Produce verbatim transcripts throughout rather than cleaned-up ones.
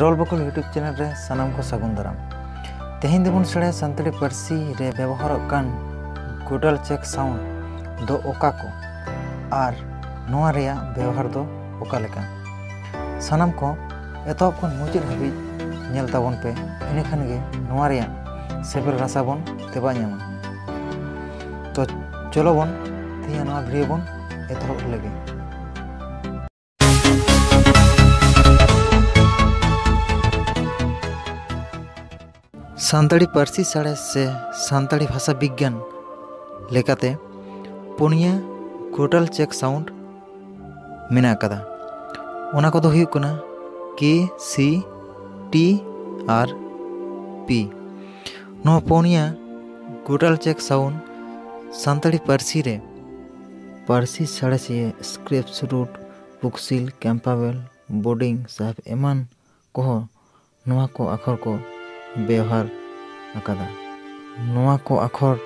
ᱨᱚᱲ ᱵᱚᱠᱚᱞ YouTube channel ᱨᱮ ᱥᱟᱱᱟᱢ ᱠᱚ ᱥᱟᱹᱜᱩᱱ ᱫᱟᱨᱟᱢ᱾ ᱛᱮᱦᱮᱧ ᱫᱚᱵᱚᱱ ᱥᱮᱬᱟᱭᱟ ᱥᱟᱱᱛᱟᱲᱤ ᱯᱟᱹᱨᱥᱤ ᱨᱮ ᱵᱮᱵᱚᱦᱟᱨᱚᱜ ᱠᱟᱱ glottal check sound ᱫᱚ ᱚᱠᱟ ᱠᱚ ᱟᱨ ᱱᱚᱣᱟ ᱨᱮᱭᱟᱜ ᱵᱮᱣᱦᱟᱨ ᱫᱚ ᱚᱠᱟ ᱞᱮᱠᱟ᱾ ᱥᱟᱱᱟᱢ ᱠᱚ ᱮᱛᱚᱦᱚᱵ ᱠᱷᱚᱱ ᱢᱩᱪᱟᱹᱫ ᱦᱟᱹᱵᱤᱡ ᱧᱮᱞ ᱛᱟᱵᱚᱱ ᱯᱮ, ᱤᱱᱟᱹᱠᱷᱟᱱ ᱜᱮ ᱱᱚᱣᱟ ᱨᱮᱭᱟᱜ ᱥᱤᱵᱤᱞ ᱨᱟᱥᱟ ᱵᱚᱱ ᱛᱮᱵᱟ ᱧᱟᱢᱟ᱾ ᱛᱚ ᱪᱚᱞᱚ ᱵᱚᱱ ᱛᱮᱦᱮᱧᱟᱜ ᱱᱚᱣᱟ ᱵᱷᱤᱰᱤᱭᱳ ᱵᱚᱱ ᱮᱛᱚᱦᱚᱵ ᱞᱮᱜᱮ᱾ ᱥᱟᱱᱛᱟᱲᱤ ᱯᱟᱹᱨᱥᱤ ᱥᱟᱬᱮᱥ ᱥᱮ ᱥᱟᱱᱛᱟᱲᱤ ᱵᱷᱟᱥᱟ ᱵᱤᱜᱽᱜᱟᱱ ᱞᱮᱠᱟᱛᱮ ᱯᱩᱱᱭᱟᱹ glottal check sound ᱢᱮᱱᱟᱜ ᱟᱠᱟᱫᱟ᱾ ᱚᱱᱟ ᱠᱚᱫᱚ ᱦᱩᱭᱩᱜ ᱠᱟᱱᱟ K, C, T ᱟᱨ P᱾ ᱱᱚᱣᱟ ᱯᱩᱱᱭᱟᱹ glottal check sound ᱥᱟᱱᱛᱟᱲᱤ ᱯᱟᱹᱨᱥᱤ ᱨᱮ ᱯᱟᱹᱨᱥᱤ ᱥᱟᱬᱮᱥᱤᱭᱟᱹ ᱥᱠᱨᱮᱯᱥ ᱨᱩᱴ, ᱯᱩᱠᱥᱤᱞ, ᱠᱮᱢᱯᱟᱵᱮᱞ, ᱵᱳᱰᱤᱝ ᱥᱟᱦᱮᱵ ᱮᱢᱟᱱ ᱠᱚᱦᱚᱸ ᱱᱚᱣᱟ ᱠᱚ ᱟᱠᱷᱚᱨ ᱠᱚ ᱵᱮᱣᱦᱟᱨ ᱟᱠᱟᱫᱟ᱾ ᱱᱚᱣᱟ ᱠᱚ ᱟᱠᱷᱚᱨ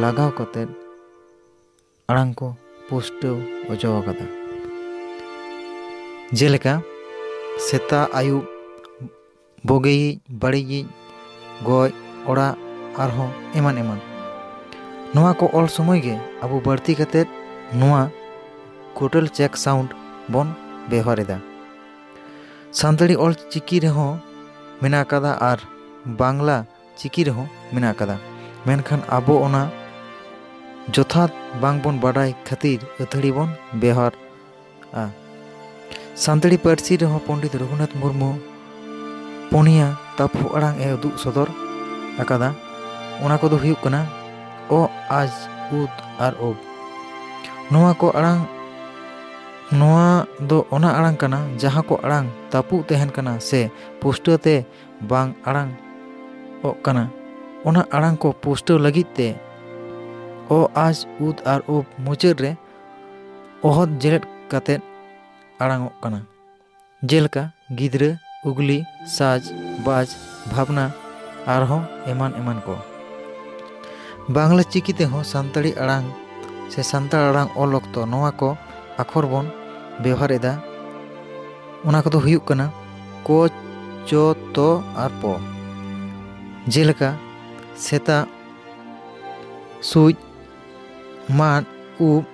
ᱞᱟᱜᱟᱣ ᱠᱟᱛᱮ ᱟᱲᱟᱝ ᱠᱚ ᱯᱩᱥᱴᱟᱹᱣ ᱚᱪᱚ ᱟᱠᱟᱫᱟ᱾ ᱡᱮᱞᱮᱠᱟ ᱥᱮᱛᱟᱜ, ᱟᱹᱭᱩᱵ, ᱵᱩᱜᱤᱭᱤᱡ, ᱵᱟᱹᱲᱤᱡᱤᱡ, ᱜᱚᱡ, ᱚᱲᱟᱜ, ᱟᱨᱦᱚᱸ ᱮᱢᱟᱱ ᱮᱢᱟᱱ᱾ ᱱᱚᱣᱟ ᱠᱚ ᱚᱞ ᱥᱚᱢᱚᱭ ᱜᱮ ᱟᱵᱚ ᱵᱟᱹᱲᱛᱤ ᱠᱟᱛᱮ ᱱᱚᱣᱟ glottal check sound ᱵᱚᱱ ᱵᱮᱣᱦᱟᱨ ᱮᱫᱟ᱾ ᱥᱟᱱᱛᱟᱲᱤ ᱚᱞ ᱪᱤᱠᱤ ᱨᱮᱦᱚᱸ ᱢᱮᱱᱟᱜ ᱟᱠᱟᱫᱟ ᱟᱨ ᱵᱟᱝᱞᱟ ᱪᱤᱠᱤ ᱨᱮᱦᱚᱸ ᱢᱮᱱᱟᱜ ᱟᱠᱟᱫᱟ, ᱢᱮᱱᱠᱷᱟᱱ ᱟᱵᱚ ᱚᱱᱟ ᱡᱚᱛᱷᱟᱛ ᱵᱟᱝᱵᱚᱱ ᱵᱟᱰᱟᱭ ᱠᱷᱟᱹᱛᱤᱨ ᱟᱹᱛᱷᱟᱹᱲᱤ ᱵᱚᱱ ᱵᱮᱣᱦᱟᱨᱟ᱾ ᱥᱟᱱᱛᱟᱲᱤ ᱯᱟᱹᱨᱥᱤ ᱨᱮᱦᱚᱸ ᱯᱚᱱᱰᱤᱛ ᱨᱚᱜᱷᱩᱱᱟᱛᱷ ᱢᱩᱨᱢᱩ ᱯᱩᱱᱭᱟ ᱛᱟᱹᱯᱩ ᱟᱲᱟᱝ ᱮ ᱩᱫᱩᱜ ᱥᱚᱫᱚᱨ ᱟᱠᱟᱫᱟ᱾ ᱚᱱᱟ ᱠᱚᱫᱚ ᱦᱩᱭᱩᱜ ᱠᱟᱱᱟ ᱚ, ᱟᱡ, ᱩᱫ ᱟᱨ ᱚᱵ᱾ ᱱᱚᱣᱟ ᱠᱚ ᱟᱲᱟᱝ, ᱱᱚᱣᱟ ᱫᱚ ᱚᱱᱟ ᱟᱲᱟᱝ ᱠᱟᱱᱟ ᱡᱟᱦᱟᱸ ᱠᱚ ᱟᱲᱟᱝ ᱛᱟᱹᱯᱩᱜ ᱛᱟᱦᱮᱱ ᱠᱟᱱᱟ ᱥᱮ ᱯᱩᱥᱴᱟᱹᱣ ᱛᱮ ᱵᱟᱝ ᱟᱲᱟᱝ ᱚᱜ ᱠᱟᱱᱟ᱾ ᱚᱱᱟ ᱟᱲᱟᱝ ᱠᱚ ᱯᱩᱥᱴᱟᱹᱣ ᱞᱟᱹᱜᱤᱫ ᱛᱮ ᱚ, ᱟᱡ, ᱩᱫ ᱟᱨ ᱚᱵ ᱢᱩᱪᱟᱹᱫ ᱨᱮ ᱚᱦᱚᱫ ᱡᱮᱞᱮᱫ ᱠᱟᱛᱮ ᱟᱲᱟᱝ ᱚᱜ ᱠᱟᱱᱟ᱾ ᱡᱮᱞᱮᱠᱟ ᱜᱤᱫᱽᱨᱟᱹ, ᱩᱜᱽᱞᱤ, ᱥᱟᱡᱽ, ᱵᱟᱡᱽ, ᱵᱷᱟᱵᱽᱱᱟ, ᱟᱨᱦᱚᱸ ᱮᱢᱟᱱ ᱮᱢᱟᱱ ᱠᱚ᱾ ᱵᱟᱝᱞᱟ ᱪᱤᱠᱤ ᱛᱮᱦᱚᱸ ᱥᱟᱱᱛᱟᱲᱤ ᱟᱲᱟᱝ ᱥᱮ ᱥᱟᱱᱛᱟᱲ ᱟᱲᱟᱝ ᱚᱞ ᱚᱠᱛᱚ ᱱᱚᱣᱟ ᱠᱚ ᱟᱠᱷᱚᱨ ᱵᱚᱱ ᱵᱮᱣᱦᱟᱨ ᱮᱫᱟ᱾ ᱚᱱᱟ ᱠᱚᱫᱚ ᱦᱩᱭᱩᱜ ᱠᱟᱱᱟ ᱠᱚ, ᱪᱚ, ᱛᱚ ᱟᱨ ᱯᱚ᱾ ᱡᱮᱞᱮᱠᱟ ᱥᱮᱛᱟᱜ, ᱥᱩᱡ, ᱢᱟᱫ, ᱩᱵ,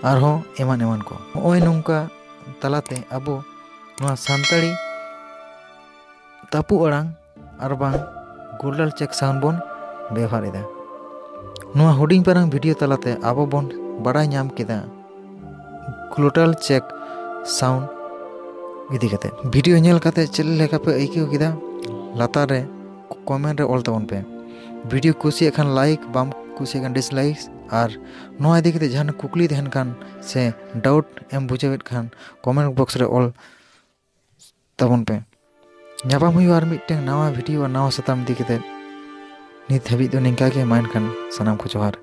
ᱟᱨᱦᱚᱸ ᱮᱢᱟᱱ ᱮᱢᱟᱱ ᱠᱚ᱾ ᱱᱚᱜᱼᱚᱭ ᱱᱚᱝᱠᱟ ᱛᱟᱞᱟᱛᱮ ᱟᱵᱚ ᱱᱚᱣᱟ ᱥᱟᱱᱛᱟᱲᱤ ᱛᱟᱹᱯᱩ ᱟᱲᱟᱝ ᱟᱨ ᱵᱟᱝ glottal check sound ᱵᱚᱱ ᱵᱮᱣᱦᱟᱨ ᱮᱫᱟ᱾ ᱱᱚᱣᱟ ᱦᱩᱰᱤᱧ ᱯᱟᱨᱟᱝ ᱵᱷᱤᱰᱤᱭᱳ ᱛᱟᱞᱟᱛᱮ ᱟᱵᱚ ᱵᱚᱱ ᱵᱟᱲᱟᱭ ᱧᱟᱢ ᱠᱮᱫᱟ glottal check sound ᱤᱫᱤ ᱠᱟᱛᱮ᱾ ᱵᱷᱤᱰᱤᱭᱳ ᱧᱮᱞ ᱠᱟᱛᱮ ᱪᱮᱫ ᱞᱮᱠᱟ ᱯᱮ ᱟᱹᱭᱠᱟᱹᱣ ᱠᱮᱫᱟ? ᱞᱟᱛᱟᱨ ᱨᱮ ᱠᱚᱢᱮᱱᱴ ᱨᱮ ᱚᱞ ᱛᱟᱵᱚᱱ ᱯᱮ᱾ ᱵᱷᱤᱰᱤᱭᱳ ᱠᱩᱥᱤᱭᱟᱜ ᱠᱷᱟᱱ ᱞᱟᱭᱤᱠ, ᱵᱟᱢ ᱠᱩᱥᱤᱭᱟᱜ ᱠᱷᱟᱱ ᱰᱤᱥᱞᱟᱭᱤᱠ, ᱟᱨ ᱱᱚᱣᱟ ᱤᱫᱤ ᱠᱟᱛᱮ ᱡᱟᱦᱟᱱ ᱠᱩᱠᱞᱤ ᱛᱟᱦᱮᱱ ᱠᱷᱟᱱ ᱥᱮ ᱰᱟᱣᱩᱴ ᱮᱢ ᱵᱩᱡᱷᱟᱹᱣᱮᱫ ᱠᱷᱟᱱ ᱠᱚᱢᱮᱱᱴ ᱵᱚᱠᱥ ᱨᱮ ᱚᱞ ᱛᱟᱵᱚᱱ ᱯᱮ᱾ ᱧᱟᱯᱟᱢ ᱦᱩᱭᱩᱜᱼᱟ ᱟᱨ ᱢᱤᱫᱴᱟᱝ ᱱᱟᱣᱟ ᱵᱷᱤᱰᱤᱭᱳ ᱟᱨ ᱱᱟᱣᱟ ᱥᱟᱛᱟᱢ ᱤᱫᱤ ᱠᱟᱛᱮ᱾ ᱱᱤᱛ ᱦᱟᱹᱵᱤᱡ ᱫᱚ ᱱᱤᱝᱠᱟ ᱜᱮ, ᱢᱟ ᱮᱱᱠᱷᱟᱱ ᱥᱟᱱᱟᱢ ᱠᱚ ᱡᱚᱦᱟᱨ᱾